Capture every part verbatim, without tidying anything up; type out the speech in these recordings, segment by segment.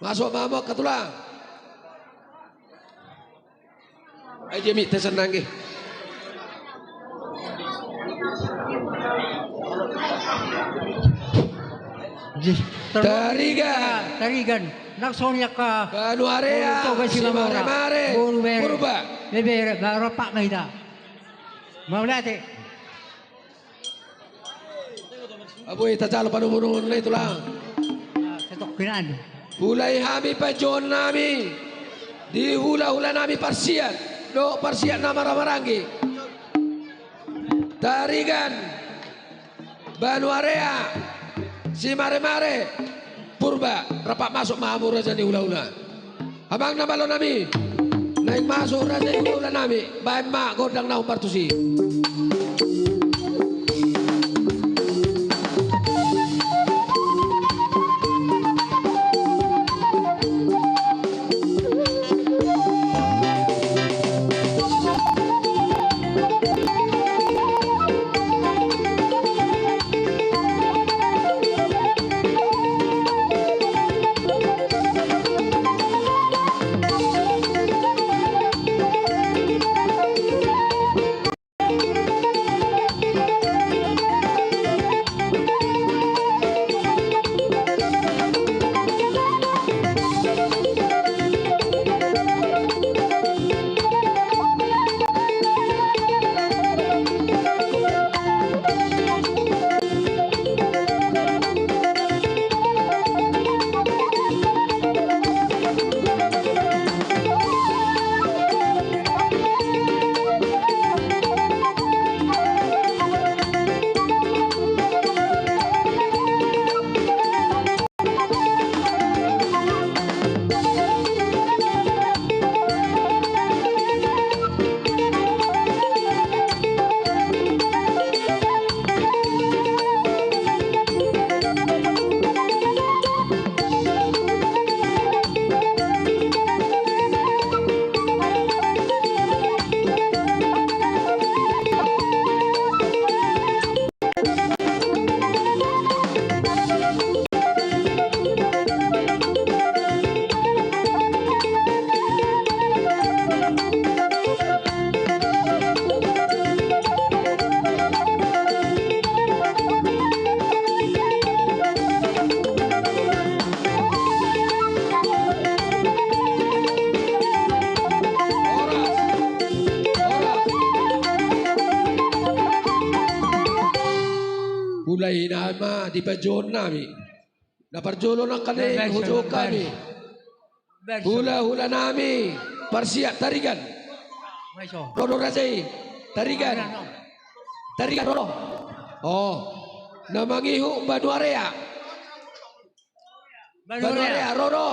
Masuk ma hamu angka tulang. Ai dia mik tesan nangge. Tarigan. Tarigan. Nang songon i angka Banuarea, Toga Simamora, Simaremare, boru bere. Purba. Bebere, ba rap ma hita. Mauliate. Abo i tajalo panumpanumon na i tulang. Hulahula hami panjouon nami di hulahula nami Parsiat dohot Parsiat na marhahamaranggi. Tarigan, Banuarea, Simaremare, Purba, rap masuk ma hamu raja ni hulahula. Amang na malo nami, naeng masuk raja ni hulahula nami, baen ma gondang na hombar tusi. Mulai nama di panjouon nami. Na parjolo nangkaning hujou hami. Hulahula nami Parsiat, Tarigan. Ro do raja i. Tarigan. Tarigan, ro do. O. Na mangihut Banuarea. Banuarea, ro do.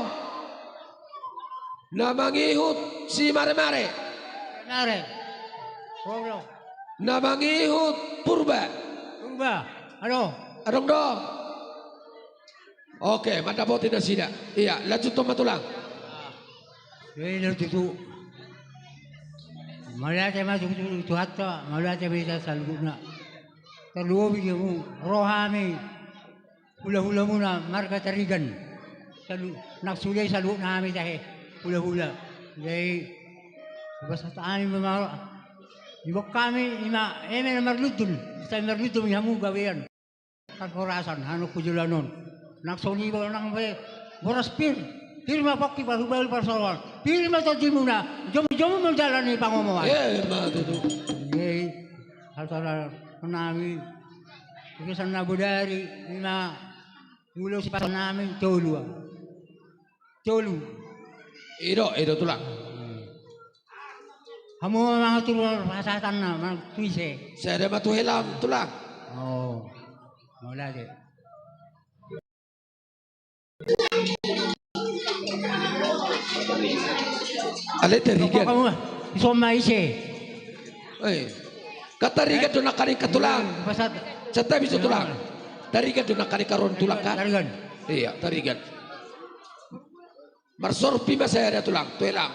Na mangihut Simaremare. Na mangihut Purba. Purba. Adong. Adong do. Oke, mandapoti nasida. Ia, lanjuthon ma tulang. Ia, lanjuthon. Mauliate ma tu Tuhanta, mauliate ma tu hita saluhutna. Tarlumobi di hamu, ro hami hulahulamuna marga Tarigan. Salu, nang sude saluhutna hami tahe hulahula. Jadi, pasahat hami ma, dibege hami, ima, eme na marlundu, sai marlundu ma hamu gabean. Parhorasan, anu, hujoloan on. Nang songon i do nang be boras pir, pir ma pongki parbahulbahul parsaoran, pir ma tondimuna, jomujomu manjalani pangomoan. Emma tutu. Jadi, hata nami, kesan na bodari, ima, ulos pasahat nami, tolu. Tolu. I do, i do tulang. Hamu ma mangatur pasahatanna, manang tu ise? Sada ma tu helam tulang. O. Mauliate. Alai Tarigan. Hamu ma. Ison ma ise? Oi. Kan Tarigan do nangkaning tulang. Pasahat. Santabi jo tulang. Tarigan do nangkaning ro tulang kan? Tarigan. Ia, Tarigan. Marsorpi ma sada tulang, tu helam.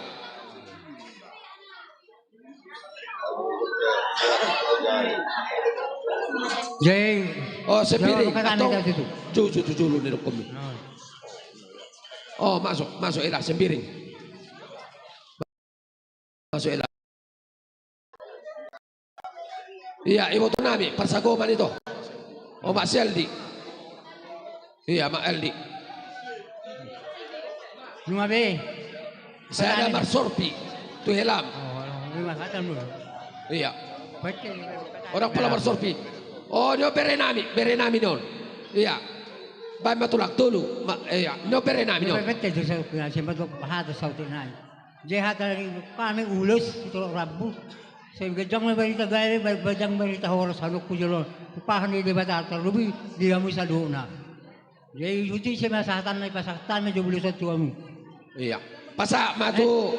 Jadi, o, sepiring, antong. Jolo, jolo, jolo, ni rokom. Oh, masuk, masuk, Ela, Sembiring. Masuk, Ela. Ia, iboto nami, parsagoman ito. Oh, Mak Seldi. Ia, Mak Eldi. Nunga be. Sada marsorpi tu helam. Oh, nunga kata lu. Ia. Orang pola marsorpi. Oh, nyo bere nami, bere nami non. Ia. Baen ma tulang, tolu. Ma, ia, nyo bere nami non. Bete tu sa, na sempat tu hata sauti nai. Jadi hata dari kami ulos, itu rambu. Sai ganjang ma barita gabe, ba-, ganjang barita horas, anu ku jolo. Tupahan ni Debata, terlebih di hamu sadona. Jadi, isi ma sahatan na, pasahat ma jolo ulos tu hamu. Ia. Pasahat ma tu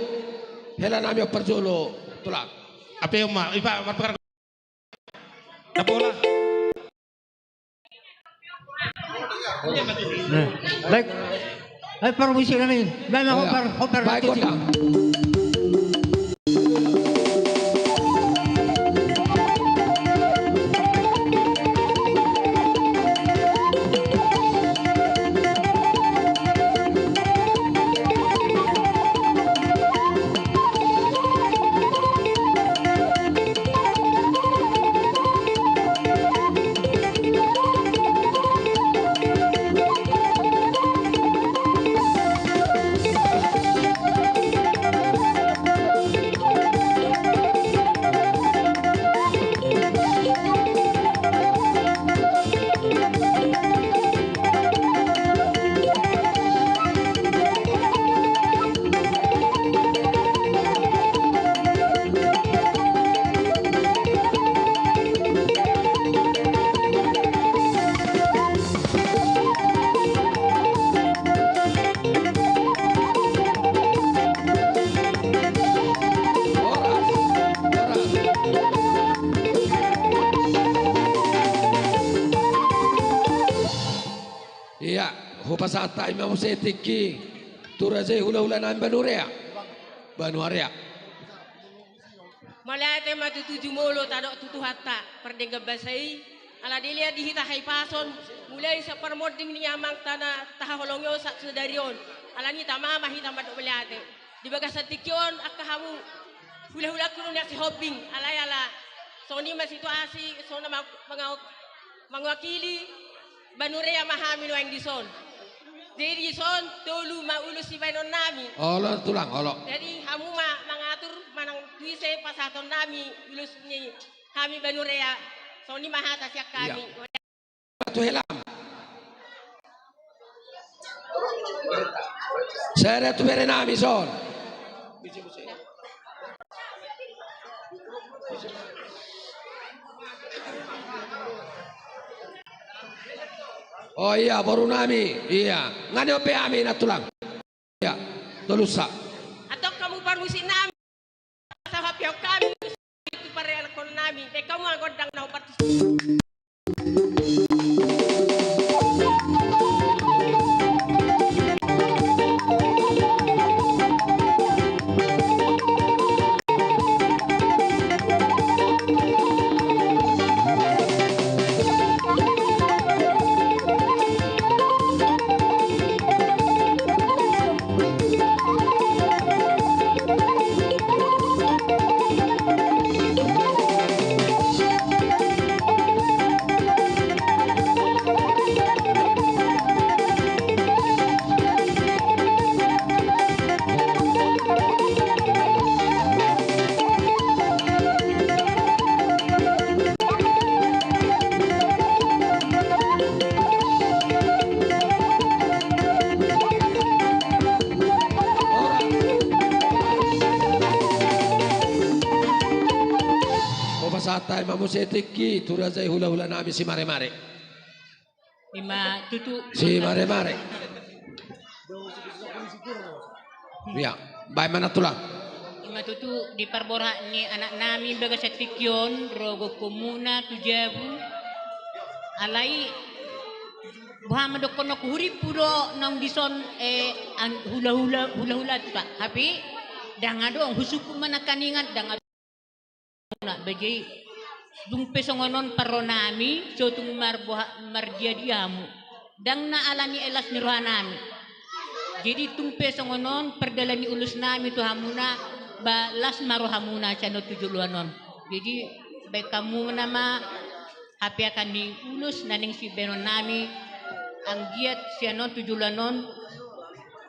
hela nami on parjolo, tulang. Ape ma, ipa, marpekar. Dapola. Nah, baik. Baik, permisi nami. Baik, hombar, hombar. Baik, kota. Ia, hupasahat hami ma muse tingki tu raja i, hulahula nami Banurea. Banuarea. Mauliate ma tutu jumolo tadok tu Tuhanta pardenggan basa i, ala dilehon di hita hahipason, mulai sian parmonding ni amang tana tahaholongi on sahat sadari on, alani tama ma hita mandok mauliate. Di bagasan tingki on angka hamu hulahulangku do nian Sihombing, alai ala songon i ma situasi, songon na ma-, manga-, mangwakili Banurea ma hami nuaeng dison. Jadi dison tolu ma ulos sibaenon nami. Olo tulang, olo. Jadi hamu ma mangatur manang tu ise pasahaton nami ulos ni hami Banurea. Songon i ma hata sian hami. Ia. Tu helam. Sada tu bere nami son. Oh ia, boru nami. Ia. Nga nion be hami na tulang. Ia. Tolusa. Antong hamu parmusik nami. Sahapion hami tu pareanakhon nami, baen hamu ma gondang na hupartus. Hupasahat hami ma muse tingki tu raja i, hulahula nami Simaremare. Ima tutu. Simaremare. Ia, baen ma na tulang. Ima tutu di parborhat ni anak nami bagasan tingki on, rogokhonmuna tu jabu. Alai boha ma dohonon, hurippu do naung dison, eh, an-, hulahula, hulahula tutu, hape ndang adong, husungkun ma nangkaningan, ndang adong. Nah, bajai dung pe songon on parro nami, so tung marboha-, mardia-dia hamu. Ndang na alani las ni roha nami. Jadi tung pe songon on pardalanan ni ulos nami tu hamuna, ba las ma rohamuna sian on tu joloan on. Jadi baen hamuna ma hapeakan ni ulos na naeng sibaenon nami, anggiat sian on tu joloan on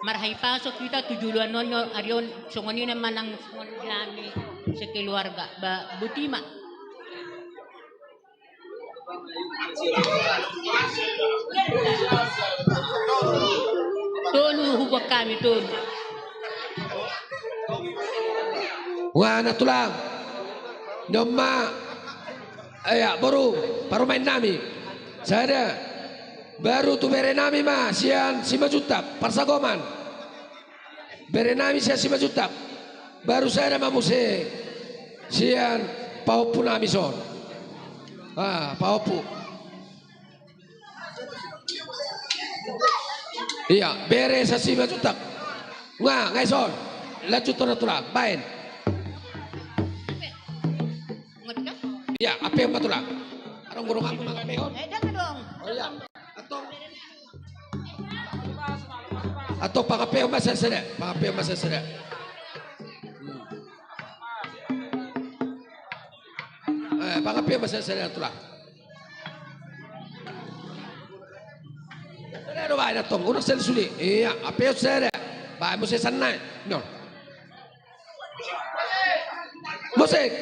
marhahipason hita tu joloan on, ari on. Songon i ma nang songon i hami sekeluarga, ba boti ma. Tolu hubuat hami, tolu. Wah, na tulang. Noma. Ia, boru, parumaen nami. Sada. Baru tu bere nami ma sian Simanjuntak, parsagoman. Bere nami sian Simanjuntak. Baru sada ma muse sian pahompu nami son. Ah, pahompu. Ia, bere sian Simanjuntak. Nga, nga ison. Lanjut tu na tulang, baen. Ia, ampehon ma tulang. Adong guru nganggu mangampehon. Eh, dang dong. Oh ia. Antong. Antong pangampehon ma sada-sada. Pangampehon ma sada-sada. Hmm. Eh, pangampehon ma sada-sada tulang. Sada do baen antong. Unang sada suli. Ia, ampehon sada. Baen muse sannari. No. Musik.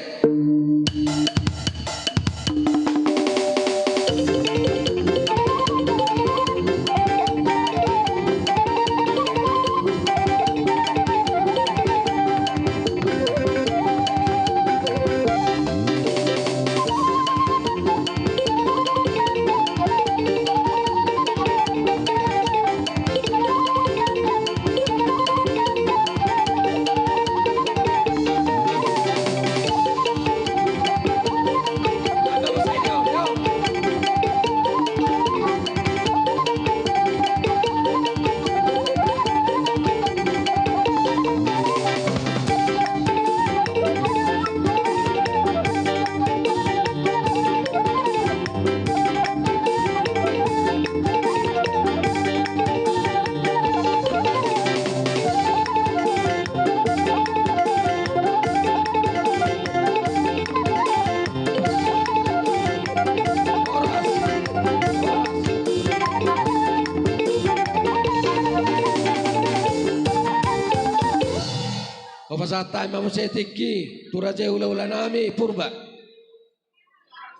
Hupasahat hami ma muse tingki tu raja hula-hula nami Purba.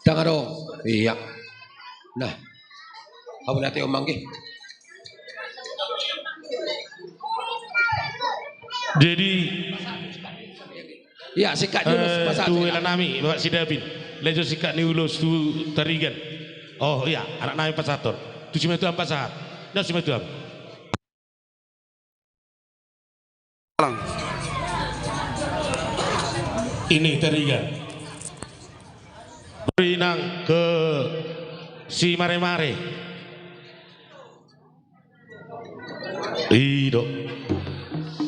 Dang adong. Ia. Nah. Hamu na teomang ge. Jadi, ia, singkat ni ulos, eh, pasahat tu hela nami, Bapak Sidapin. Laho jo singkat ni ulos tu Tarigan. Oh ia, anak nami pasahathon. Tu Simanjuntak pasahat. Nah, Simanjuntak. Ini Tarigan. Beri nang ke si Mare-mare. I do.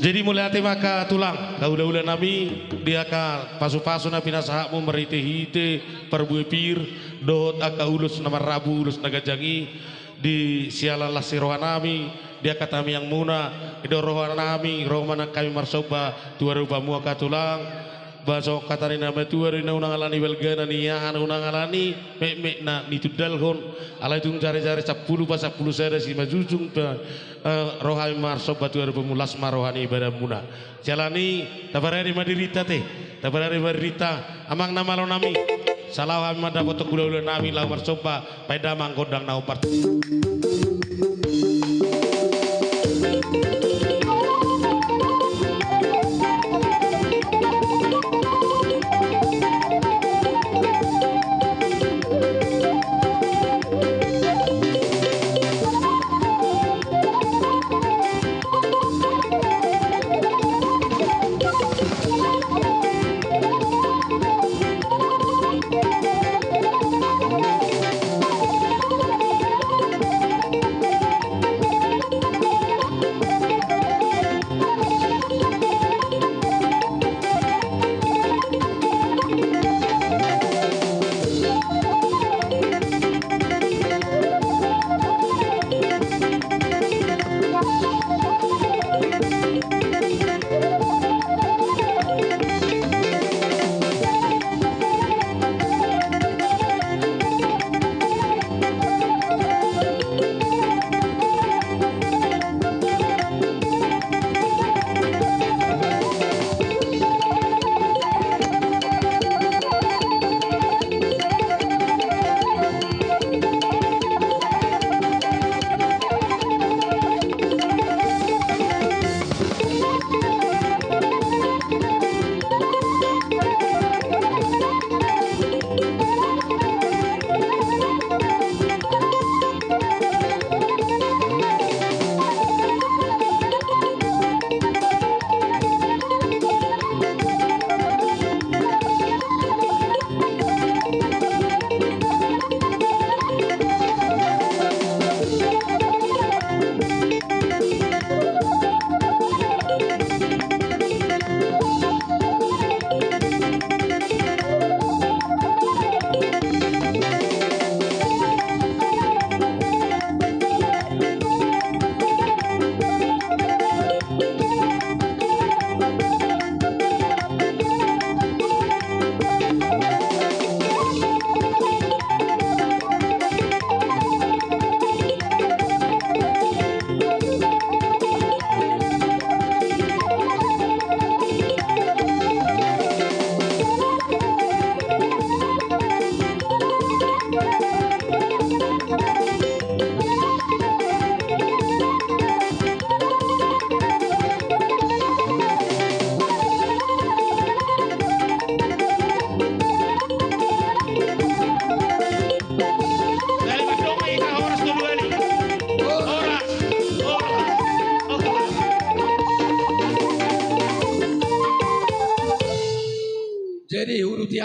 Jadi mauliate ma angka tulang, angka hula-hula nami, di angka pasu-pasu na pinasahatmu marhite-hite parbue pir dohot angka ulos na marrabu, ulos na ganjang i, di siala las ni roha nami, di angka tangiangmuna, i do roha nami, ro ma nang hami marsomba tu adopanmu angka tulang. Ba songon hata ni na matua do, ninna unang alani balgana ni aha, unang alani mekmekna nitundalhon. Alai tung jari-jari sampulu pasampulu sada simanjujung pe, eh, ro hami marsomba tu adopanmu, las ma roha ni badanmuna. Siala ni i, taparade ma dirinta ate, taparade ma dirinta, amang na malo nami. Salaho hami mandapothon hula-hula nami laho marsomba, baen damang gondang na hombar.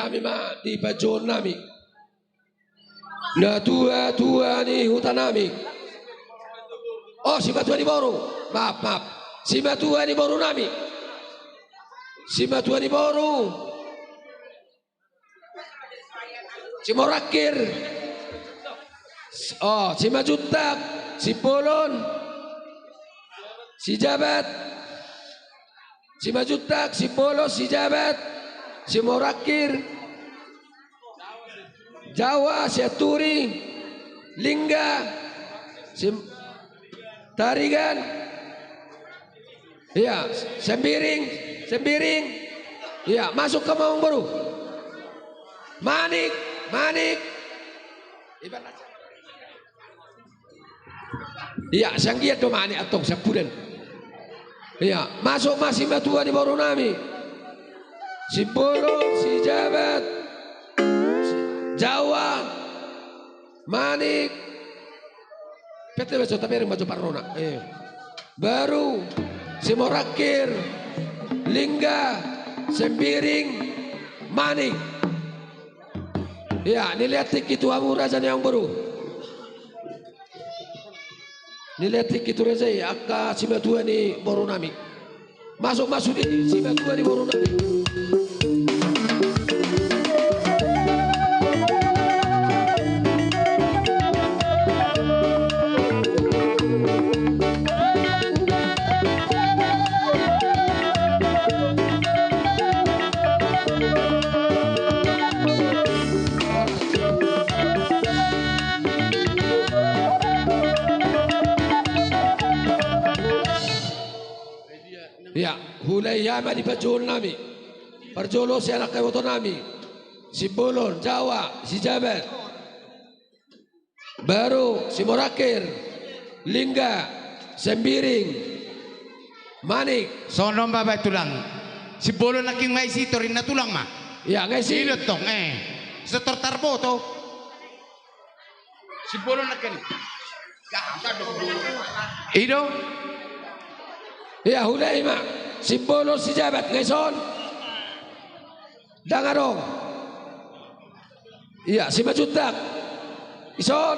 Hami ma di panjouon nami. Natuatua ni huta nami. Oh, simatua ni boru. Maaf, maaf. Simatua ni boru nami. Simatua ni boru. Simorangkir. Oh, Simanjuntak, Simbolon, Sijabat. Simanjuntak, Simbolon, Sijabat, Simorangkir, Jawa, Sianturi, Lingga, Sim-, Tarigan. Iya, Sembiring, Sembiring. Iya, masuk ke Maung Boru. Manik, Manik. Iya, sianggiat do Manik antong, siampudan. Iya, masuk ma simatua ni boru nami. Simbolon, Sijabat, Jawa, Manik. Pete baco tabereng baco parrona. Eh. Baru, Simorangkir, Lingga, Sembiring, Manik. Iya, nilean tingki tu hamu raja ni amang boru. Nilean tingki tu raja i, angka simatua ni boru nami. Masuk, masuk di simatua ni boru nami. Iya, hulehon hami ma di panjouon nami. Parjolo sian angka iboto nami. Simbolon, Jawa, Sijabat. Baru, Simorangkir, Lingga, Sembiring, Manik. Songon on ma baen tulang. Simbolon nangkin nga isi tor inna tulang ma. Iya, nga isi. I do tong, eh. Setor tarboto. Simbolon nangkin. I do. Iya, hulehi ma. Simbolon, Sijabat, nga ison. Ndang adong. Iya, Simanjuntak. Ison.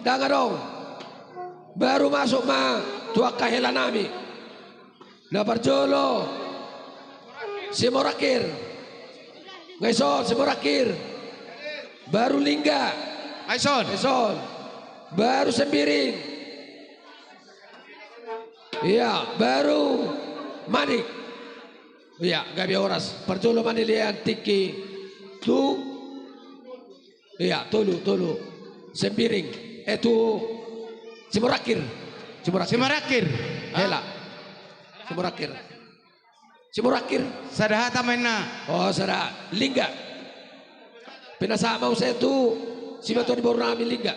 Ndang adong. Baru masuk ma tu angka hela nami. Na parjolo. Simorangkir. Nga ison, Simorangkir. Baru Lingga. Nga ison. Ison. Baru Sembiring. Iya, baru Manik. Iya, gabe horas. Parjolo ma nilean tingki tu. Iya, tolu, tolu. Sembiring. Eh, tu Simorangkir. Simorangkir. Simorangkir. Hela. Simorangkir. Simorangkir. Sada hata ma inna. Oh, sada. Lingga. Pinasahat ma muse tu simatua ni boru nami Lingga.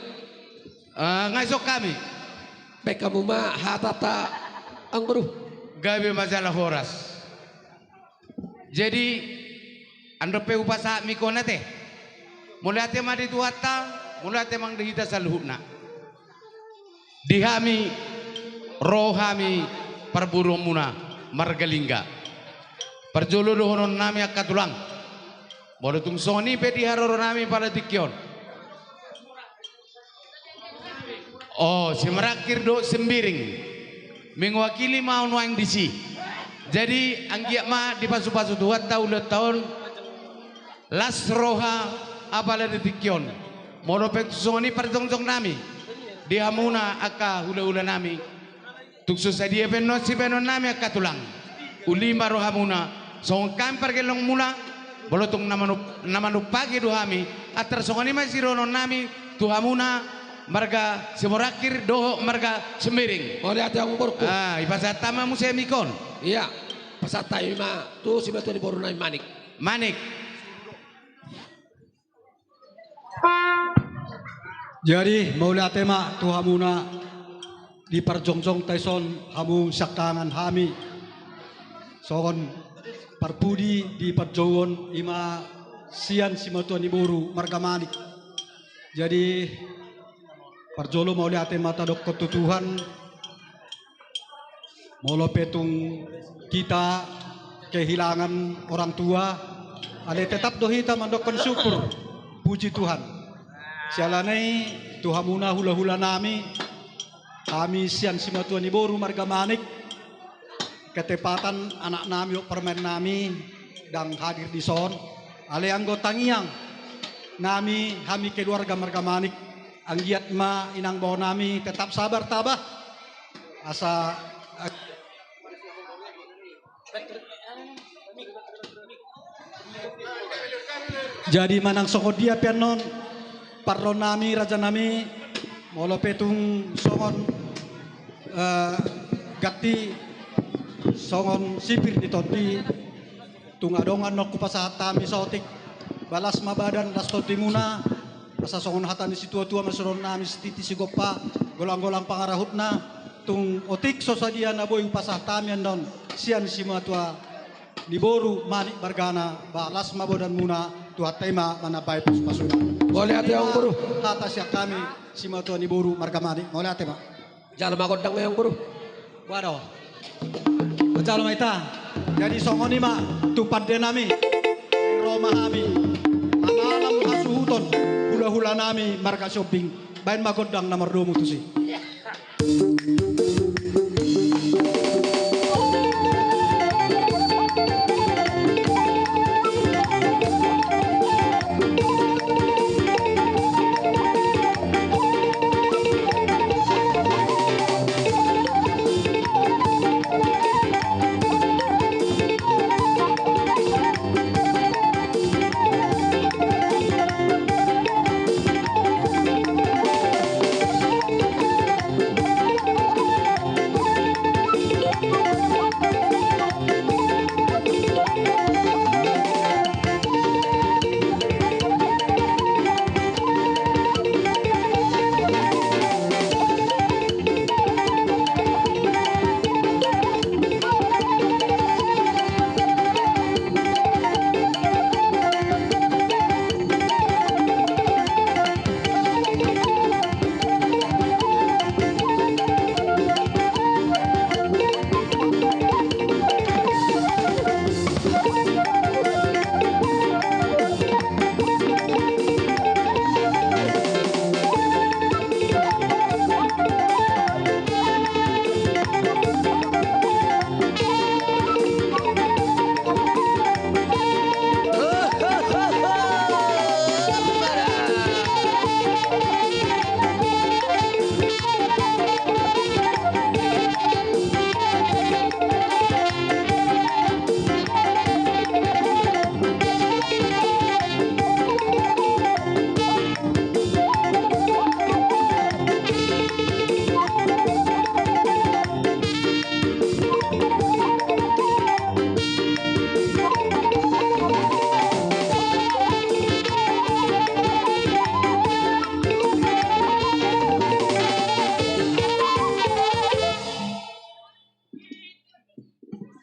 Ah, nga ison hami. Baen hamu ma hatanta, amang boru. Gabe ma jala horas. Jadi, andorang pe hupasahat ma ingkon ate. Mauliate ma di Tuhanta, mauliate ma di hita saluhutna. Di hami, ro hami parboruonmuna marga Lingga. Parjolo dohonon nami angka tulang. Molo tung songon i pe di haroro nami pala tingki on. Oh, Simorangkir dohot Sembiring. Mewakili ma au nuaeng disi. Jadi, anggiat ma dipasupasu Tuhanta ulaonta on. Las roha apala di tingki on. Molo pe songon i parjongjong nami. Di hamuna angka hulahula nami. Tung so sadia pe annon sibaenon nami angka tulang. Uli ma rohamuna, songon hami pargellengmuna, molo tung na manup-, na manumpaki do hami, antar songon i ma sidohonon nami, tu hamuna, marga Simorangkir, dohot marga Sembiring. Mauliate amang boru. Ah, ipasahat hami ma muse ingkon. Iya, pasahat hami ma, tu simatua ni boru nami Manik. Manik. Jadi, mauliate ma tu hamuna di parjongjongta ison hamu siangkangan hami. Songon parpudi di panjouon i ma sian simatua ni boru marga Manik. Jadi, parjolo mauliate ma tadokkon tu Tuhan. Molo pe tung kita kehilangan orang tua, Ale tetap do hita mandokkon syukur, puji Tuhan. Siala ni i tu hamuna hula-hula nami, hami sian simatua ni boru marga Manik, ketepatan anak nami, parmaen nami, ndang hadir dison. Ale anggo tangiang nami, hami keluarga marga Manik, anggiat ma inang bao nami tetap sabar tabah. Asa Jadi manang songon dia pe annon, parro nami, raja nami, molo pe tung songon, eh, gatti, songon sipir ni tondi, tung adong annon hupasahat hami saotik, ba las ma badan, las tondimuna, asa songon hata ni situa-tua ma sude nami, sititi sigompa, golang-golang pangarahutna, tung otik so sadia na boi hupasahat hami annon, sian simatua ni boru Manik margana, ba las ma badanmuna, Tuhanta i ma manambai pasupasuna. Mauliate, amang boru. Hata sian hami, simatua ni boru marga Manik, mauliate ma. Jalo ma gondang ma, amang boru. Waduh. Jalo ma hita. Jadi songon i ma tu pande nami. Ro ma hami. Manalam hasuhuton hula-hula nami marga Sihombing. Baen ma gondang na mardomu tusi. Iya.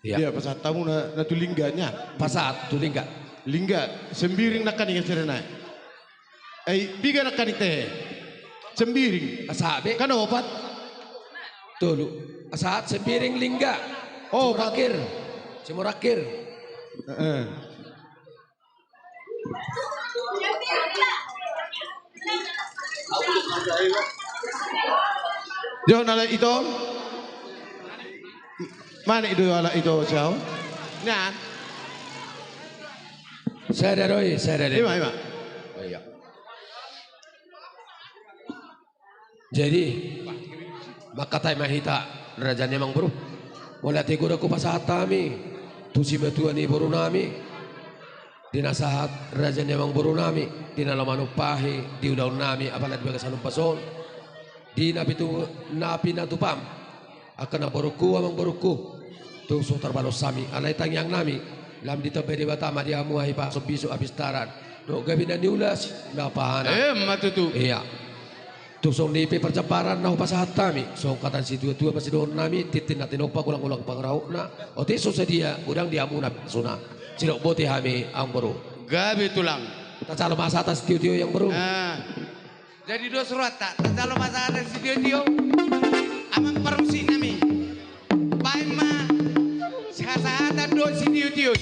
Iya, pasahat hamu na, na tu Lingga, nya. Pasahat tu Lingga. Lingga, Sembiring nangkaning, sirena. Eh, piga nangkaning tehe? Sembiring. Pasahat be. Kan opat. Tolu. Pasahat Sembiring, Lingga. Oh, Simorangkir. Simorangkir. Heeh. Jo, na lae ito. Mana i do halak ito, sian? Nian. Sada do i, sada do i. Ima, ima. Oh, iya. Jadi, mangkatai ma hita, raja ni amang boru. Mauliate godang hupasahat hami tu simatua ni boru nami, di na sahat raja ni amang boru nami, di na laho manumpahi di ulaon nami, apala di bagasan umpasa on, di na pitu, na pinatupam. Angka na borungku, amang borungku, tung so tarbalos hami, alai tangiang nami, lam ditambai Debata ma di hamu, ai pasombisuk, hapistaran dohot gabe na niula, na pahana. Emma tutu. Iya. Tung songon i pe parjambaran na hupasahat hami, songon hata ni situatua ma sidohonon nami, tintin na tinompa, golang-golang pangarahutna, otik so sadia godang di hamu na pinasuna. Sidok boti hami, amang boru. Gabe tulang. Tajalo ma sahat sitiotio i, amang boru. Ah. Jadi dos rohanta, tajalo ma sahat sitiotio. Amang parmusik nami, baen ma hasahatan dohot sitiotio.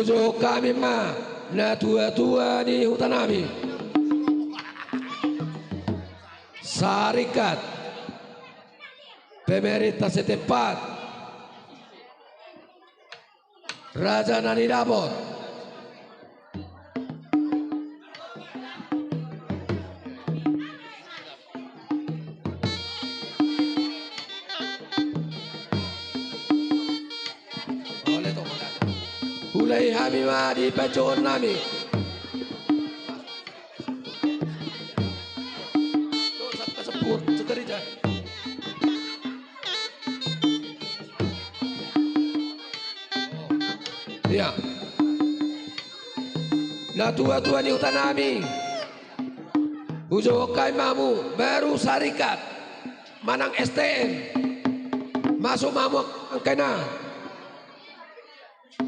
Hujohon hami ma natuatua ni hutanami, sarikat, pemerintah setempat, raja na nidapot. Huulai hami ma di panjouonnami. Ia, natuatua ni hutanami, hujohon hami ma hamu, baru sarikat manang S T M, masuk ma hamu angka na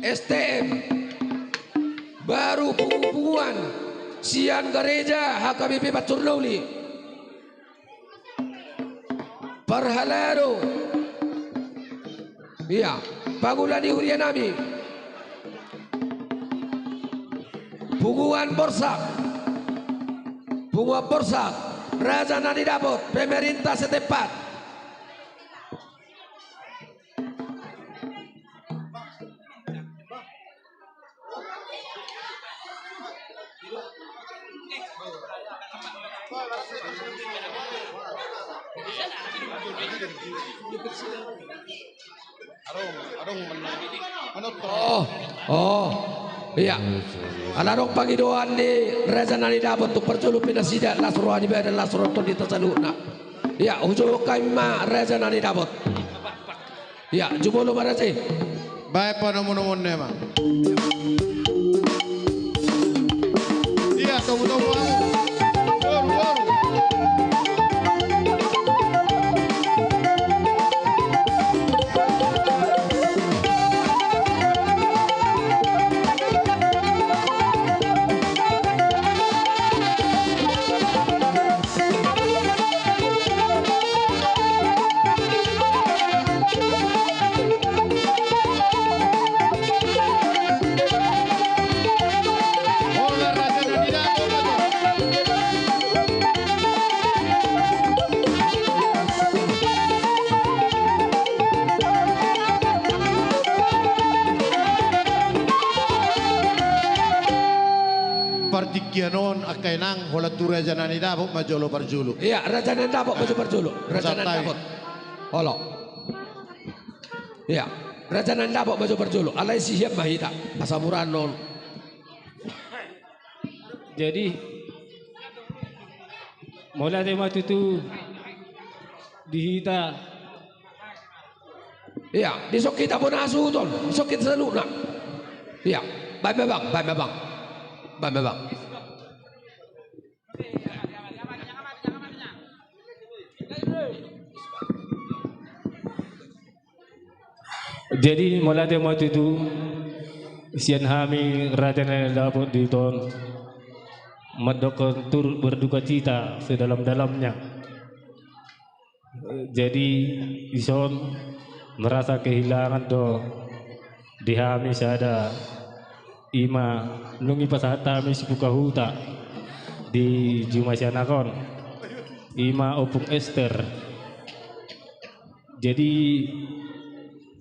S T M, baru pungupunguan sian gareja H K B P Pancur na Uli, parhalado, ia, pangula ni hurianami, punguan Borsak, punguan Borsak, raja na nidapot, pemerintah setempat. Oh, oh, ia. Ala adong pangidoan ni raja na nidapot tu parjolo pe nasida, las roha ni badan, las roha ni tondi tu saluhutna. Ia, hujohon hami ma raja na nidapot. Ia, jumolo ma raja i. Baen panomunomuon na ma. Ia, tomutomu. Boru, boru. Partingkian on angka inang, holan tu raja na nidapot ma jolo parjolo. Ia, raja na nidapot ma jolo parjolo. Raja na nidapot. Olo. Ia, raja na nidapot ma jolo parjolo. Alai sihian ma hita pasamuran on. Jadi, mauliate ma tutu di hita. Ia, dison hita bona hasuhuton, dison hita saluhutna. Ia, baen ma bang, baen ma bang. Baen ma bang. Jadi, mauliate ma tutu sian hami raja na nidapot di hita on, mandokhon turut berdukacita sedalam-dalamnya. Jadi, dison merasa kehilangan do di hami sada, i ma nunga dipasahat hami sibuka huta di juma sianak on, i ma Ompung Ester. Jadi,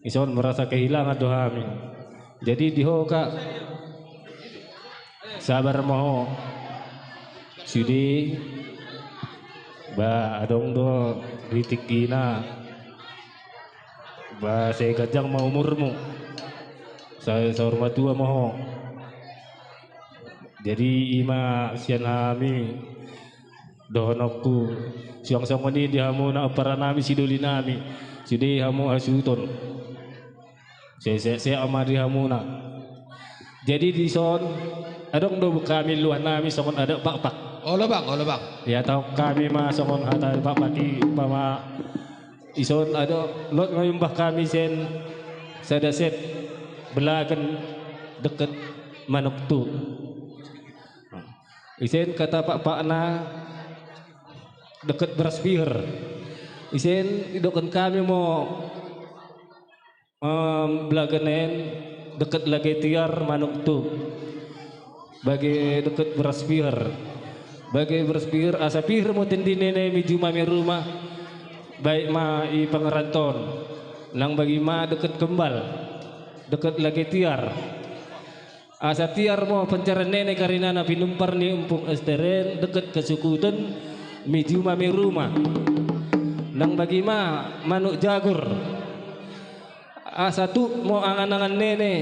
dison merasa kehilangan do hami. Jadi, di ho kak, sabar ma ho. Sude, ba adong do di tingkina, ba sai ganjang ma umurmu. Sa-, saur matua ma ho. Jadi, i ma sian hami dohononku, suang songon i di hamuna pomparanami, sidolinami, sude hamu hasuhuton. Sehat-sehat ma di hamuna. Jadi dison, adong do hami luahnami songon adat Pakpak. Olo bang, olo bang. Ia, taon hami ma songon hata Pakpak i, umpama dison adong, lot ma imbah hami sian sada set belagen deket manuk tu. Isen kata Pakpakna deket beras piher. Isen idokhon hami ma, em, belagen en, deket lage tiar manuk tu. Bage deket beras pihir. Bage beras pihir, asa pihir mo tendinene mi juma mi ruma. Baik ma i pangeranton. Nang bagi ma deket kembal. Deket lage tiar. Asa tiar mo pancaran nene karinana pinumpar ni Ompung Esteren deket kesukuten mi juma mi ruma. Nang bagi ma manuk jagur. Asa tuk mo angan-angan nene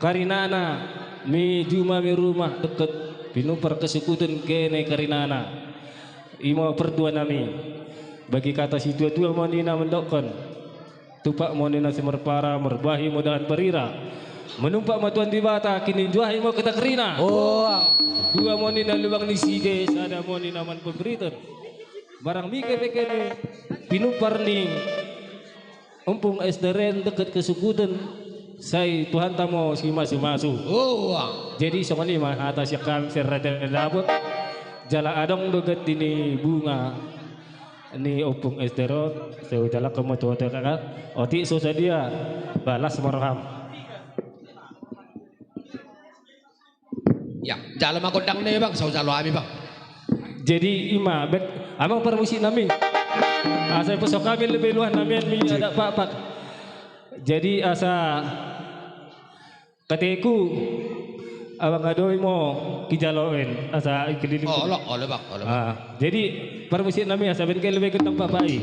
karinana mi juma mi ruma deket pinumpar kesukuten kene karinana. Imo partua nami. Bagi kata situa-tua mo nina mendokken. Tupak mo nina simarpara, marbahi mo dahan parira. Menumpak ma Tuhan Debata, kininjuahi mo kita kerina. Oh. Dua mo nina lubang ni sige, sada mo nina man pemberiten. Barang mike pekene pinumpar ni Ompung Esteren deket kesukuten, sai Tuhanta mo simasu-masu. Oh. Jadi songon i ma hata sian hami serrete dapot. Jala adong do ganti ni bunga ni Ompung Esteren, sai hujalo ma tu hota kan. Otik so sadia, balas ma roham. Ya, jalo ma gondang ne bang, sai hujalo hami bang. Jadi ima, bet, amang parmusik nami. Asa ipusok hami lebih luas nami mi ada pak pak. Jadi asa kateku abang adoi mo kijaloen asa ikeliling. Oh, olo, olo bang, olo bang. Ah, jadi parmusik nami asa ben kele begen nang papai.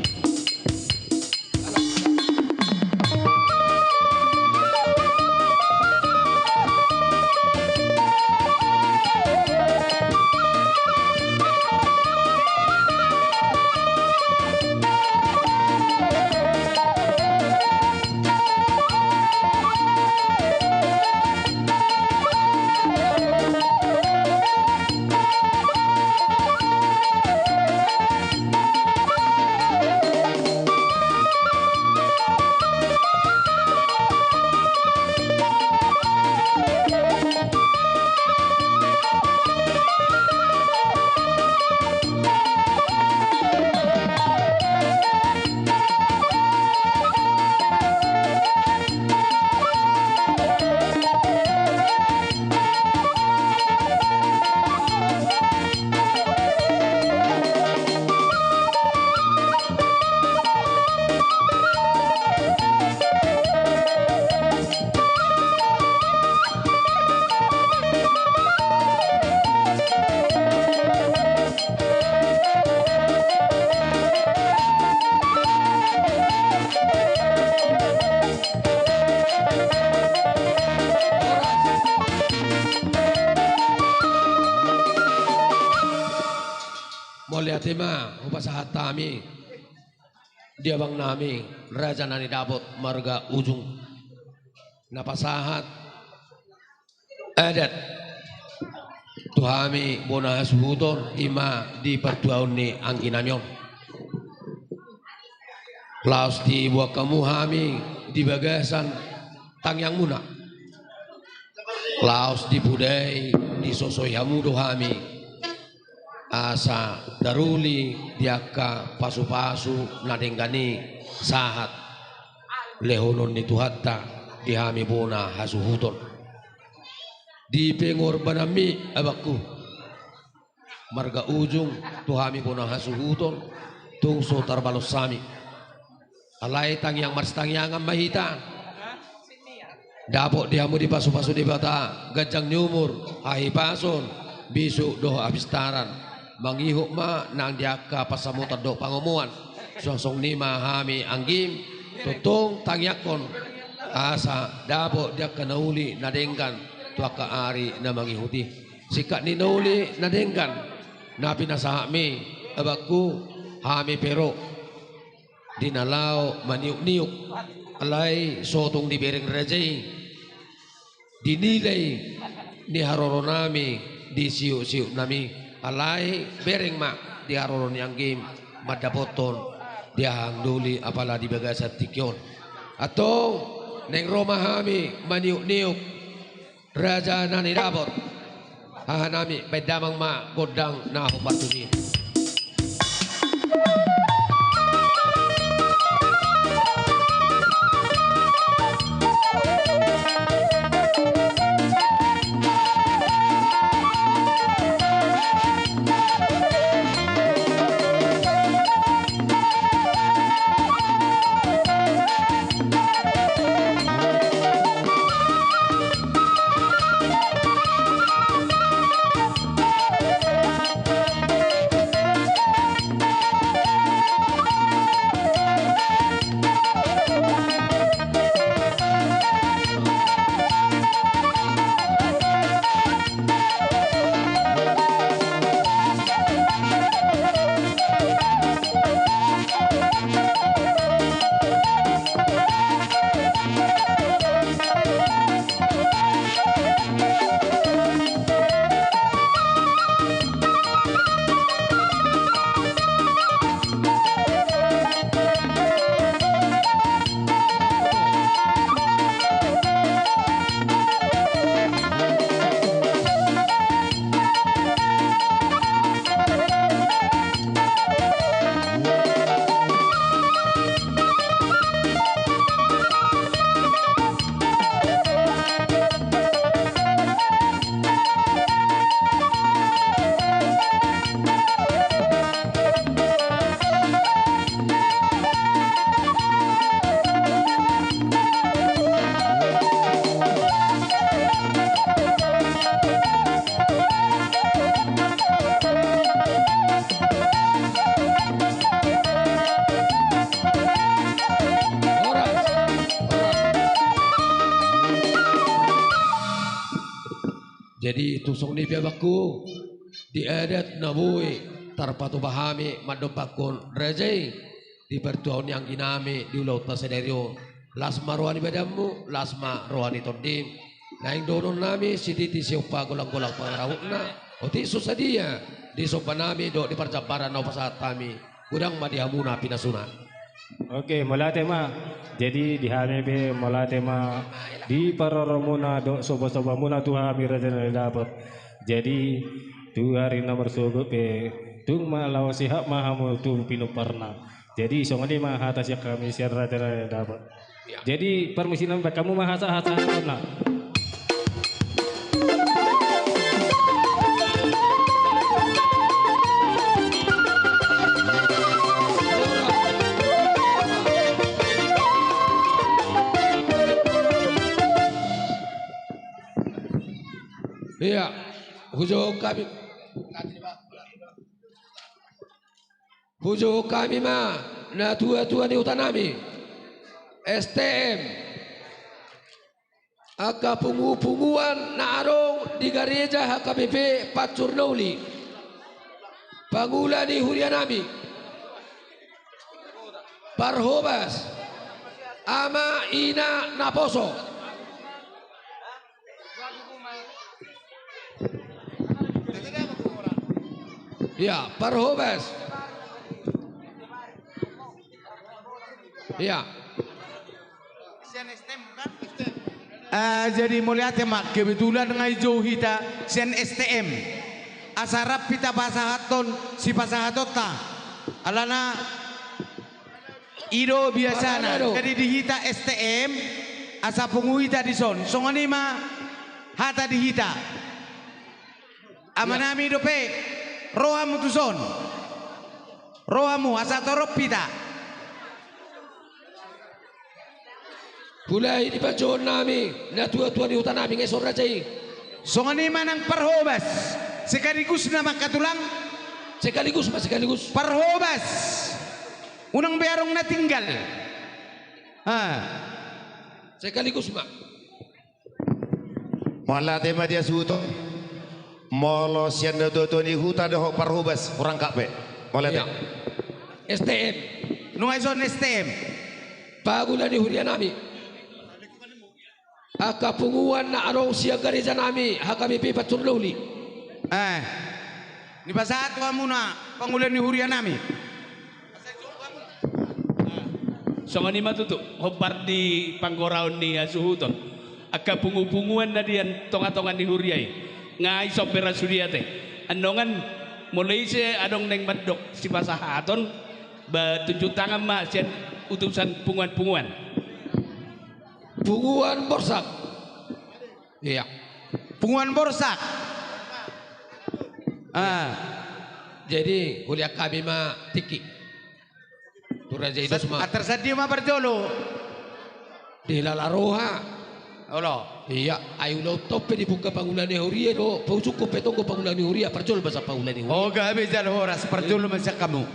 Mauliate ma hupasahat hami di abang nami, raja na nidapot marga Ujung, na pasahat adat tu hami bona hasuhuton, ima di partuaon ni anggi nami on. Laos diboan hamu hami di bagasan tangiangmuna. Laos dipudai, disosoi hamu do hami asa taruli di angka pasupasu na denggan i sahat lehonon ni Tuhanta di hami bona hasuhuton. Di pengorbananmi abangku marga Ujung tu hami bona hasuhuton, tung so tarbalos hami. Alai tangiang marsitangiangan ma hita. Dapot di hamu dipasupasu Debata ganjang ni umur, hahipason, bisuk dohot hapistaran. Mangihut ma nang di angka pansamotan dohot pangomoan. Songon i ma hami anggim, tongtong tangiangkon asa dapot di angka na uli na denggan tu angka ari na mangihut i. Singkat ni na uli na denggan na pinasahatmi abangku, hami pe ro di na laho maniukniuk, alai so tung dibereng raja i, dinilai ni haroronami di siuksiuknami, alai bereng ma di haroro ni anggim mandapothon di hahang doli apala di bagasan tingki on. Antong naeng ro ma hami maniukniuk raja na nidapot. Hahanami, baen damang ma gondang na hombar tu si. Jadi tung songon i pe, amangku, di adat na boi tarpatupa hami mandompakkon raja i di partuaon ni anggi nami di ulaonta sadari on. Las ma roha ni badanmu, las ma roha ni tondim. Naeng dohonon nami, sititi siompa, golanggolang pangarahutna, otik so sadia disomba nami dohot di parjambaran na hupasahat hami. Godang ma di hamuna pinasuna. Oke, mauliate ma. Jadi di hami pe mauliate ma di paroromuna dohot sombasombamuna tu hami raja na dapot. Jadi tu ari na marsogot pe tung ma laho sehat ma hamu tu pinomparna. Jadi songon i ma hata sian hami sian raja na dapot. Jadi parmisi nami, baen hamu ma hata-hata na. Ia, hujo kami. Hujo hami ma natuatua ni huta nami, S T M, angka pungupunguan na adong di gareja H K B P Pancur na Uli, pangula ni huria nami, parhobas, ama ina naposo. Ia, parhobas. Ia. Eh, jadi mauliate ma, kebetulan nga i jo hita sian S T M. Asa rap hita pasahathon sipasahatonta. Alana i do biasana. Alana do. Jadi di hita S T M, asa pungu hita dison. Songon i ma hata di hita. Ama nami dope, ro hamu tuson. Ro hamu, asa torop hita. Mulai di panjouon nami, natuatua ni huta nami, nga i son raja i. Songon i ma nang parhobas, sekaligus nama angka tulang. Sekaligus ma, sekaligus. Parhobas, unang be adong na tinggal. Ah. Sekaligus ma. Mauliate ma di hasuhuton. Molo sian natuatua ni huta dohot parhobas, hurang kak pe. Mauliate. Ia. S T M. Nunga i son S T M. Pangula ni huria nami. Angka punguan na adong sian gareja nami, H K B P Pancur na Uli. Eh. Nipasahat tu hamuna pangula ni huria nami. Songon i ma tutu, hombar di panggoraon ni hasuhuton. Angka pungupunguan na di tongatonga ni huria i. Nga i son pe ra sude ate. Annon, molo ise adong naeng mandok sipasahaton, ba tunjuk tangan ma sian utusan punguanpunguan. Punguan Borsak. Ia. Punguan Borsak. Ah. Jadi, huliat hami ma tingki. Tu raja i dos ma. Antar sadia ma parjolo. Dilala roha. Olo. Ia, ai ulaonta on pe dibuka pangula ni huria do, paujungkon pe tonggo pangula ni huria, parjolo ma sian pangula ni huria. O, gabe jala horas, parjolo ma sian hamu.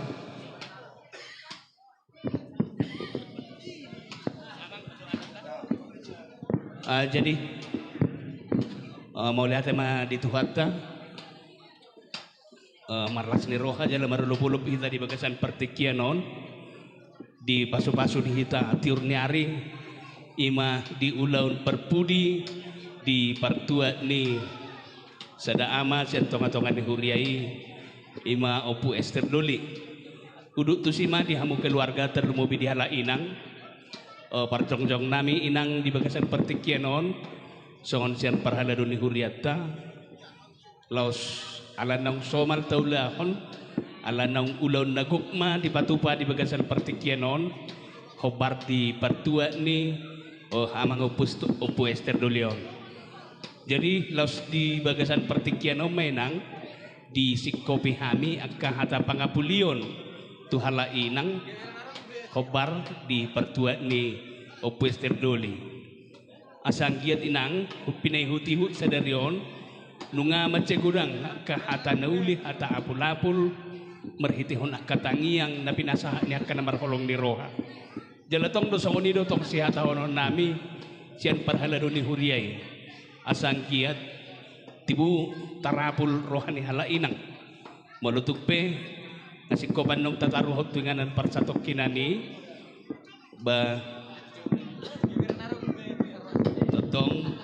Ah, jadi, ah, mauliate ma di Tuhanta. Ah, marlas ni roha jala marolopolop hita di bagasan partingkian on. Di pasupasu ni hita tiur ni ari, i ma di ulaon parpudi, di partua ni sada ama sian tongatonga ni huria i, i ma Ompu Ester Doli. Udut tusi ma di hamu keluarga, tarlumobi di halak inang. Eh, parjongjong nami inang di bagasan partingkian on, songon sian parhalado ni hurianta. Laos ala naung somal taulahon, ala naung ulaon na gok ma dipatupa di bagasan partingkian on, hombar di partua ni, oh, amang Ompu Ester Doli on. Jadi, laos di bagasan partingkian on ma inang, disingkopi hami angka hata pangapulion tu halak inang, hombar di partua ni Ompu Ester Doli. Asa anggiat inang, pinaihutihut sadari on, nunga mansai godang angka hata na uli, hata apulapul, marhitehon angka tangiang na pinasahat ni angka na marholong ni roha. Jala tong do songon i do tong sihatahononnami sian parhalado ni huria i. Asa anggiat Tibu tarapul roha ni halak inang. Molo tung pe na singkop annon tataruhon tu inganan parsatongkinan i, ba, tongtong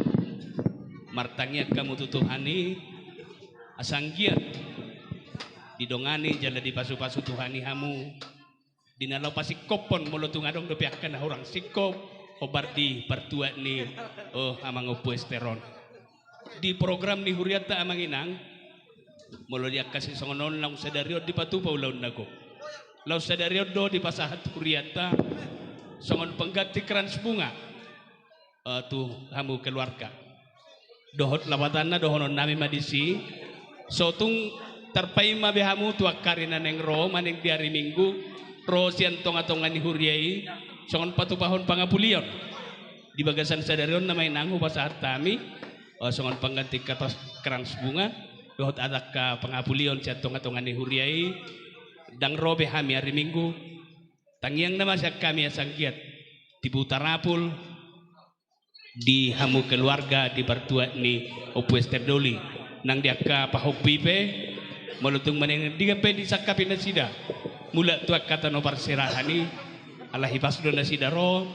martangiang hamu tu Tuhan i, asa anggiat didongani jala dipasupasu Tuhan i hamu di na laho pasingkophon, molo tung adong dope angka na hurang singkop, hombar di partuat ni, o, amang Ompu Ester on. Di program ni hurianta, amang inang, molo di angka sisongon on, laos sadari on dipatupa ulaon na gok. Laos sadari on do dipasahat hurianta songon pengganti krans bunga, eh, tu hamu keluarga. Dohot lapatanna dohononnami ma disi. So tung tarpaima be hamu tu angka ari na naeng ro, manang di ari Minggu, ro sian tongatonga ni huria i, songon patupahon pangapulion. Di bagasan sadari on, amang inang, hupasahat hami, eh, songon pengganti katos krans bunga, dohot angka pangapulion sian tongatonga ni huria i, ndang ro be hami ari Minggu. Tangiang nama sian hami asa anggiat tibu tarapul di hamu keluarga, di partuat ni Ompu Ester Doli, nang di angka pahompu i pe, molo tung manang dia pe disangkapi nasida mulak tu angka tano parserahan i, ala hipas do nasida ro,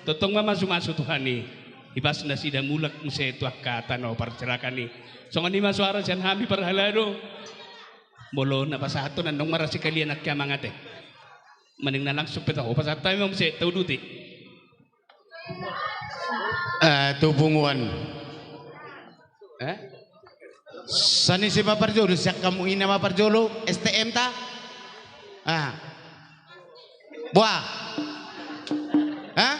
tongtong ma masumasu Tuhan i, hipas nasida mulak muse tu angka tano parserahan i. Songon i ma suara sian hami parhalado. Molo na pasahathon annon marasi kalian angka amang ate. Manang na langsung pe taho, pasahat hami ma muse, tauduti. Eh, tu punguan. Eh? Sanisi ma parjolo, sian hamu ina ma parjolo, S T M ta? Ah. Boa. Hah?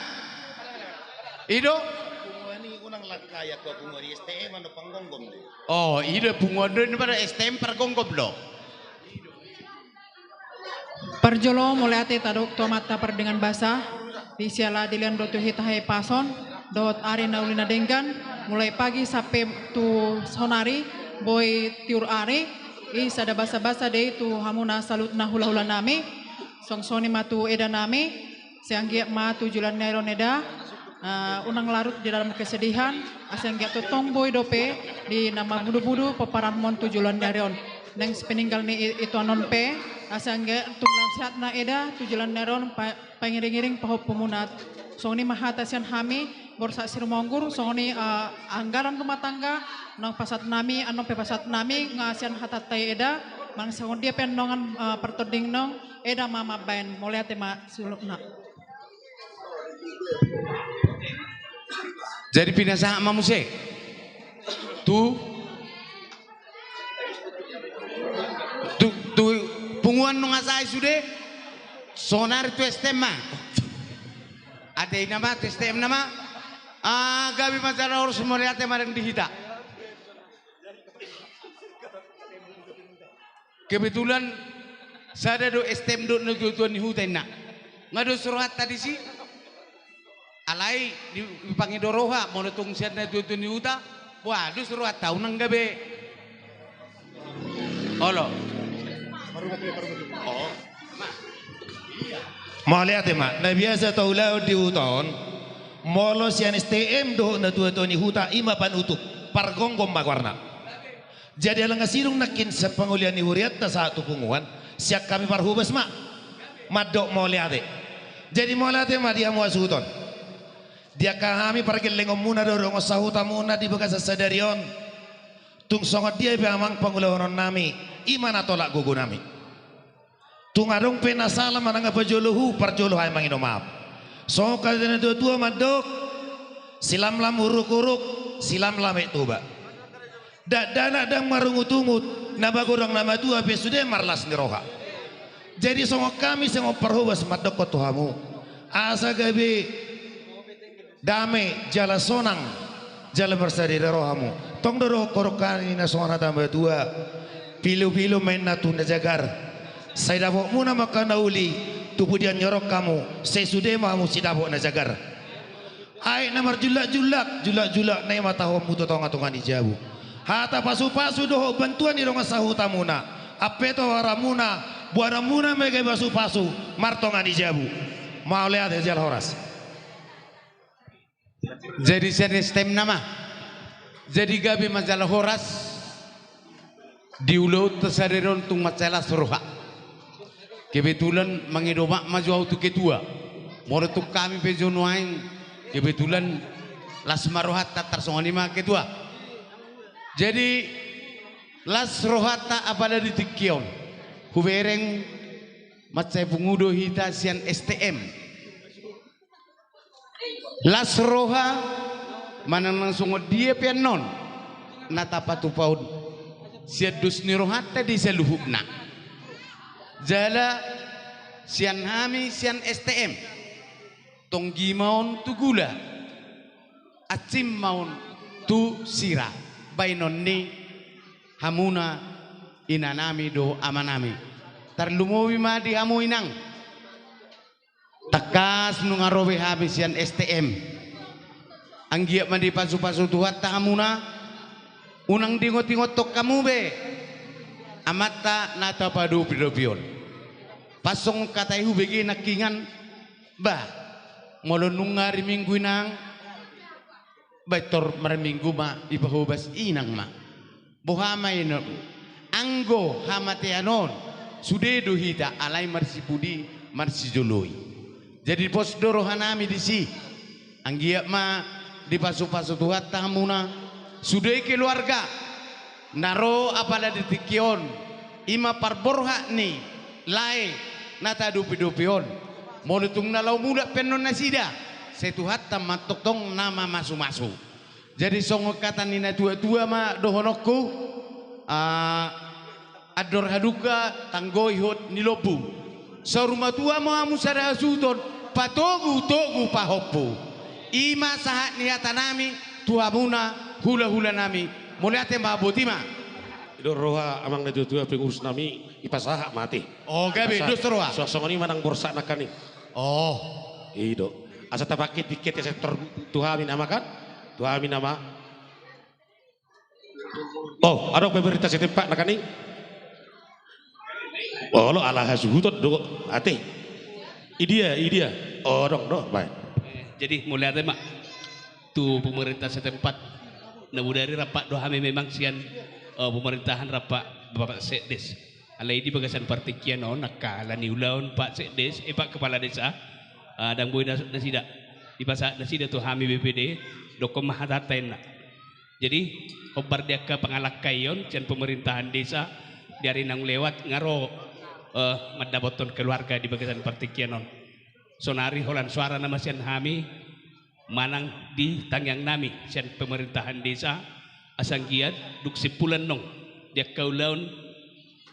I do? Punguan i unang langkai angka punguan i, S T M annon, panggomgom do. Oh, i do punguan do, ini pada S T M pargomgom do. Parjolo mauliate tadok tu Amanta Pardenggan Basa, di siala dilean do tu hita hahipason dohot ari na uli na denggan, mulai pagi sampe tu sonari boi tiur ari, i sada basabasa do i tu hamuna saluhutna hulahulanami, songon i ma tu edanami, asa anggiat ma tu joloan ni ari on eda, ah, unang larut di dalam kesedihan, asa anggiat tongtong boi dope di na marbudubudu pomparanmon tu joloan ni ari on. Naeng sipeninggal ni i-, ituanon pe, asa anggiat tung lam sehat na eda tu joloan ni ari on pa-, pangiringiring pahompumuna. Songon i ma hata sian hami, Borsak Sirumonggur, songon i, ah, anggaran rumah tangga, naung pasahatnami, annon pe pasahatnami, nga sian hatanta i eda, manang songon dia pe annon, ah, partonding annon, eda ma mambaen, mauliate ma saluhutna. Jadi pinasahat ma muse tu, tu, tu punguan nunga sae sude, sonari tu S T M ma. Ate ina ma, tu S T M nama. Ah, gabe ma jala horas, mauliate ma di hita. Kebetulan sada do S T M dohot natuatua ni huta inna. Nga dos rohanta disi. Alai di, dipangido roha, molo tung sian natuatua ni huta, boa, dos rohanta, unang gabe. Olo. Oh. Mauliate ma, na biasa taulahon di huta on, molo sian S T M dohot natuatua ni huta, i ma panutup, pargomgom ma goarna. Jadi ala nga sidung nangkin sian pangolian ni hurianta sahat tu punguan, sian hami parhobas ma mandok mauliate. Jadi mauliate ma di hamu hasuhuton. Di angka hami pargellengonmuna dohot dongan sahutamuna di bagasan sadari on. Tung songon dia pe amang pangulahononnami, i ma na tolap gogonami. Tung adong pe na sala manang na pajolo hu, parjolo hami mangido maaf. Songon hata ni natuatua mandok, silamlam urukuruk, silamlam aek Toba. Dakdanak ndang marungutungut, na magodang na matua pe sude marlas ni roha. Jadi songon hami songon parhobas mandokkon tu hamu, asa gabe dame jala sonang jala marsadari rohamu. Tong do dohonon hami na songon hata matua: Pilupilu ma inna tu na jagar, sai dapotmuna ma angka na uli, tu pudian nyorok hamu, sai sude ma hamu sidapot na jagar. Aek na marjullakjullak, jullakjullakna i ma tahuonmu tu tongatonga ni jabu. Hata pasupasu dohot bantuan ni dongan sahutamuna, ampe tu aramuna, boanonmuna ma gabe pasupasu martonga ni jabu. Mauliate jala horas. Jadi sian S T M nama. Jadi gabe ma jala horas. Di ulaonta sadari on tung mansai las roha. Kebetulan mangido maaf ma jo au tu ketua. Molo tung hami pe jo nuaeng kebetulan las ma rohanta tarsongon i ma ketua. Jadi las rohanta apala di tingki on. Hubereng mansai pungu do hita sian S T M. Las roha manang nang songon dia pe annon na tapatupa on sian dos ni rohanta di saluhutna. Jala sian hami sian S T M tonggi ma on tu gula, ansim ma on tu sira, baenon ni hamuna inanami dohot amanami. Tarlumobi ma di hamu inang. Tangkas nunga ro be hami sian S T M. Anggiat ma dipasupasu Tuhanta hamuna. Unang diingotingothon hamu be amanta na tapadopidopi on. Pas songon hata i hubege nangkiningan, bah, molo nunga ari Minggu inang, bah, tor marminggu ma dipahobas inang ma. Boha ma inang, anggo hamatean on sude do hita alai marsipudi marsijoloi. Jadi pos do rohanami disi. Anggiat ma dipasupasu Tuhanta hamuna sude keluarga na ro apala di tingki on, i ma parborhat ni lae na tadopidopi on. Molo tung na laho mulak pe annon nasida, sai Tuhanta ma tongtong na mamasumasu. Jadi songon hata ni natuatua ma dohononku, ah, andor halumpang tanggo ihot ni lombu. Saur matua ma hamu sada hasuhuton, patogutogu pahompu. I ma sahat ni hatanami tu hamuna hulahulanami. Mauliate ma, botima. I do roha amang natuatua pengurusnami, dipasahat ma ate. Oh, gabe, dos roha. Suang songon i ma nang borsak nangkaning. Oh. I do. Asa tapangke tiket asa tor tu hami nama kan? Tu hami nama. Oh, adong pemerintah setempat nangkaning. Olo, ala hasuhuton do ate. Idia, idia. Oh, adong do, baen. Jadi mauliate ma tu pemerintah setempat. Na bodari rap do hami memang sian, eh, pemerintahan rap Bapak Sekdes. Alai di bagasan partingkian on angka ala ni ulaon Pak Sekdes, eh, Pak Kepala Desa, eh, ndang boi na-, nasida. Dipasahat nasida tu hami B P D, dokkon ma hatanta inna. Jadi hombar di angka pangalangkaion sian pemerintahan desa di ari naung lewat nga ro, eh, mandapothon keluarga di bagasan partingkian on. Sonari holan soara nama sian hami manang di tangiangnami sian pemerintahan desa, asa anggiat dung simpul annon di angka ulaon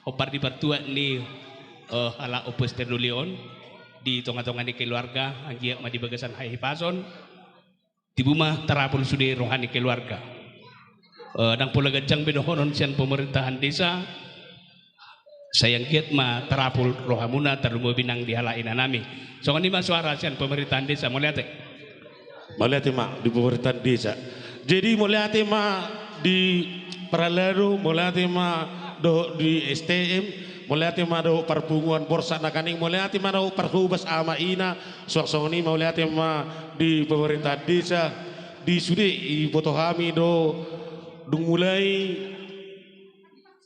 hombar di partuat ni, eh, halak Ompu Ester Doli on di tongatonga ni keluarga, anggiat ma di bagasan hahipason. Tibu ma tarapul sude roha ni keluarga. Eh, ndang pola ganjang be dohonon sian pemerintahan desa. Sai anggiat ma tarapul rohamuna, tarlumobi nang di halak inanami. Songon i ma soara sian pemerintahan desa, mauliate. Mauliate ma di pemerintahan desa. Jadi mauliate ma di parhalado, mauliate ma dohot di S T M, mauliate ma dohot parpunguan borsak nangkaning, mauliate ma dohot parhobas ama ina, suang songon i mauliate ma di pemerintahan desa, di sude diboto hami do dung mulai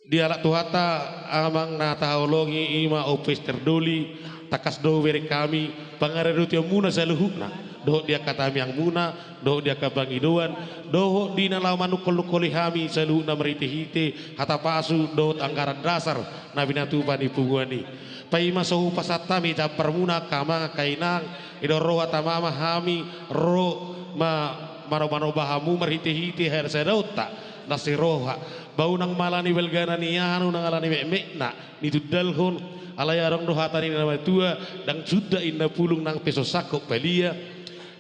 di halak Tuhanta amang na tahaholongi i ma Ompu Ester Doli, tangkas do hubereng hami pangaradotionmuna saluhutna, dohot di angka tangiangmuna, dohot di angka pangidoan, dohot di na laho manungkolnungkoli hami saluhutna marhitehite hata pasu dohot anggaran dasar na pinatupa ni punguan i. Paima so hupasahat hami jambarmuna angka amang angka inang, i do ro hata ma hami ro ma manoba-noba hamu marhitehite harsadaonta na sai roha. Ba unang ma ala ni balgana nian, unang ala ni metmetna nitundalhon. Alai adong do hata ni na matua, ndang suda inna pulung nang pe so sangkot palia.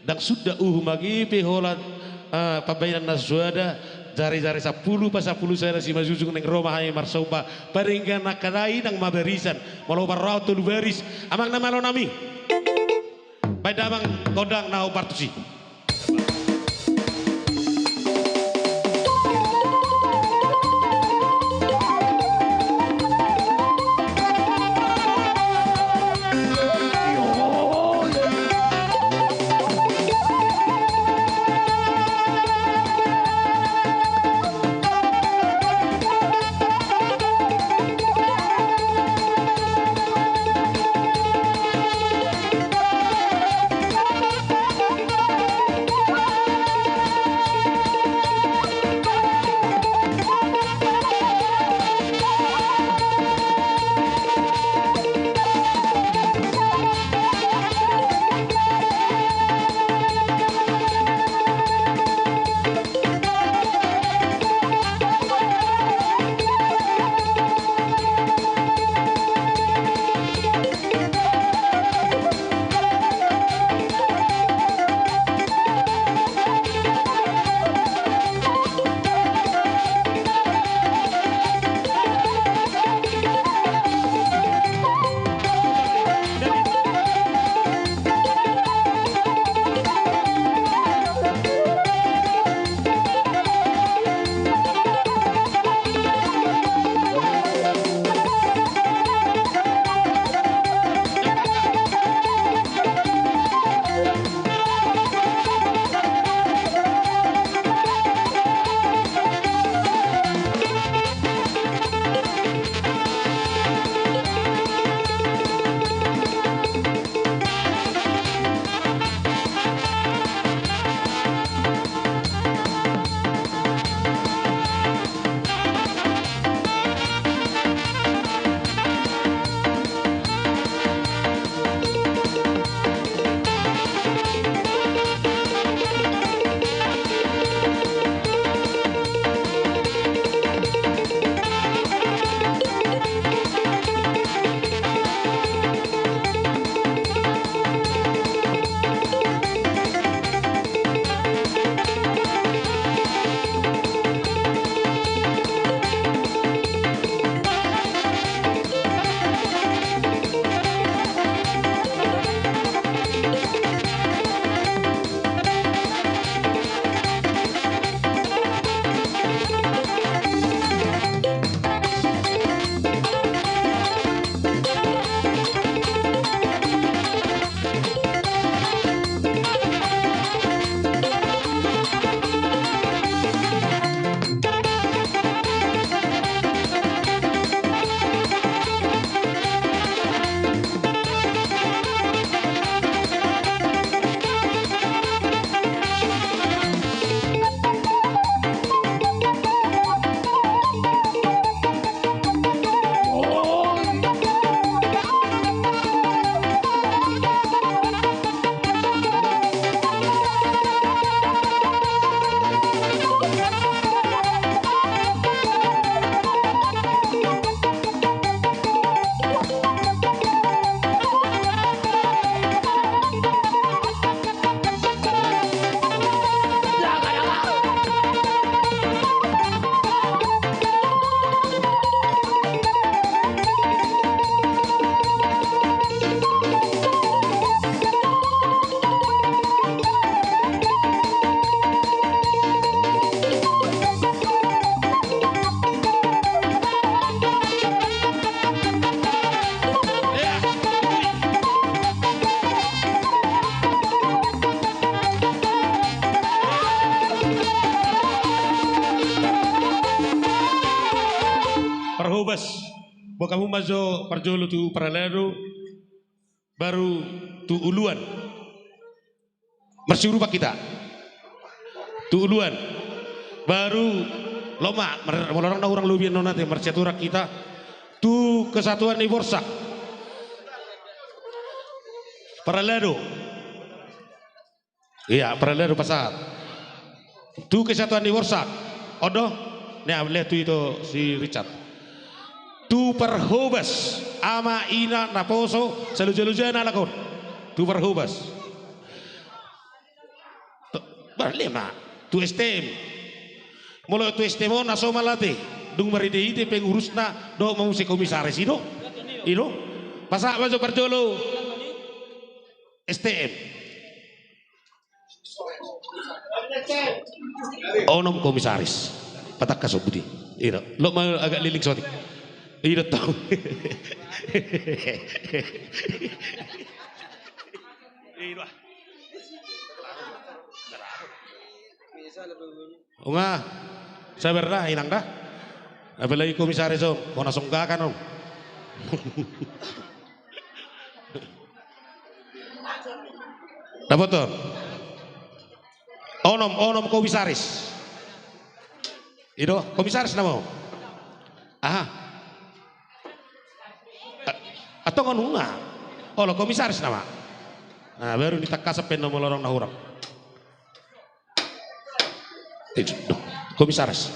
Ndang suda uhum age pe holan, eh, pambahenan na suada, jarijari sampulu pasampulu sada simanjujung naeng ro ma hami marsomba, padenggan angka dainang ma barisan, molo parrohahon tolu baris, amang na malonami. Baen damang gondang na hombar tusi. Boan hamu ma jo parjolo tu parhalado, baru tu uluan. Marsiurupan hita. Tu uluan. Baru lomak, mar-, molo adong na hurang lobi annon ate, marsiaturan hita. Tu kesatuan ni Borsak. Parhalado. Iya, parhalado pasahat. Tu kesatuan ni Borsak. On do? Nia, lehon tu ito si Richard. Tu parhobas, ama, ina, naposo, saluja-luja na lakon. Tu parhobas. Tu, bah, lehon ma. Tu S T M. Molo tu S T M on na somal ate. Dung marhite-hite pengurusna dohot ma muse komisaris, i do? I do? Pasahat ma jo parjolo. S T M. Onom komisaris. Patangkas on, boti. I do. Lot ma agak liling saotik. I do tong. I do. Unga. Sabar da, inang da. Apalagi komisaris on, hona songgakan on. Dapoton. Onom, onom komisaris. I do, komisaris nama on. Aha. A-, antong on unga. Olo, komisaris nama. Nah, baru ditangkasan pe na molo adong na hurang. Komisaris.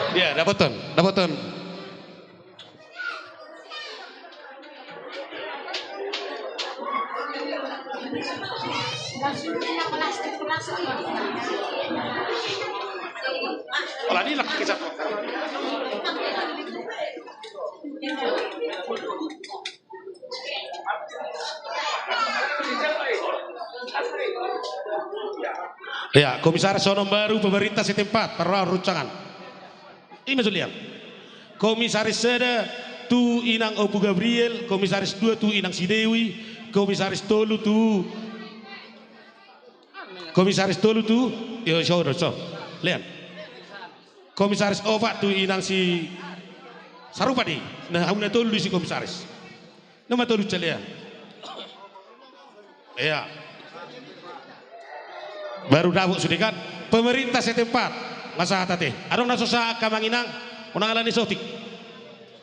Iya, dapoton, dapoton. Iya, komisaris onom baru, pemerintah setempat, parroha runcangan. Ima sulian. Komisaris sada tu inang Ompu Gabriel, komisaris dua tu inang si Dewi, komisaris tolu tu, komisaris tolu tu, yo, so, so, lean. Komisaris opat tu inang si, sarupa di, na hamu na tolu di si komisaris. Nama tolu calian. Iya. Baru dapot sude kan. Pemerintah setempat. Nga sahat ate. Adong na so sahat angka amang inang. Unang ala ni sotik.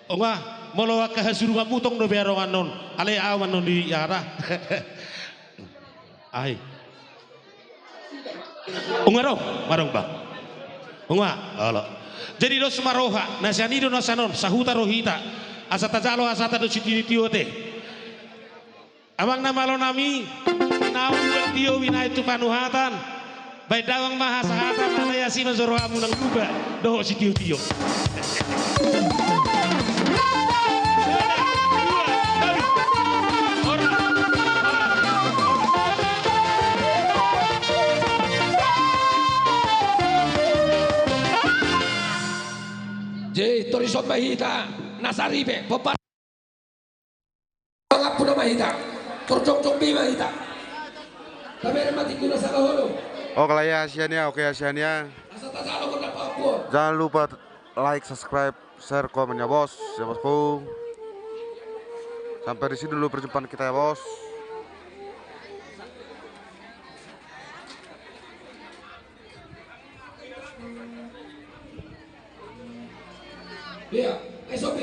Unga, molo angka hasurunganmu tong dope adong annon. Alai au ma annon di aha. Ai. Unga ro, madong bang. Unga, olo. Jadi dos ma roha, na sian i do na sian on, sahuta do hita. Asa tajalo hasahatan dohot sitiotio ate. Amang na malo nami, naung tio binaen tu panuhatan. Baen damang ma hasahatan, alai asi ma jo rohamu nang lupa. Dohot sitiotio. Jadi tor dison ma hita na saripe, pompar. Mangampuna ma hita. Tor jongjong be ma hita. Tabereng ma tingki na sanga holo. Oke lah ya, sian ya, oke ya, sian ya. Asa tajalo gondang pangampuon. Jangan lupa like, subscribe, share, komen ya bos, ya bosku. Sampai di sini dulu perjumpaan kita ya bos. Iya, S O P.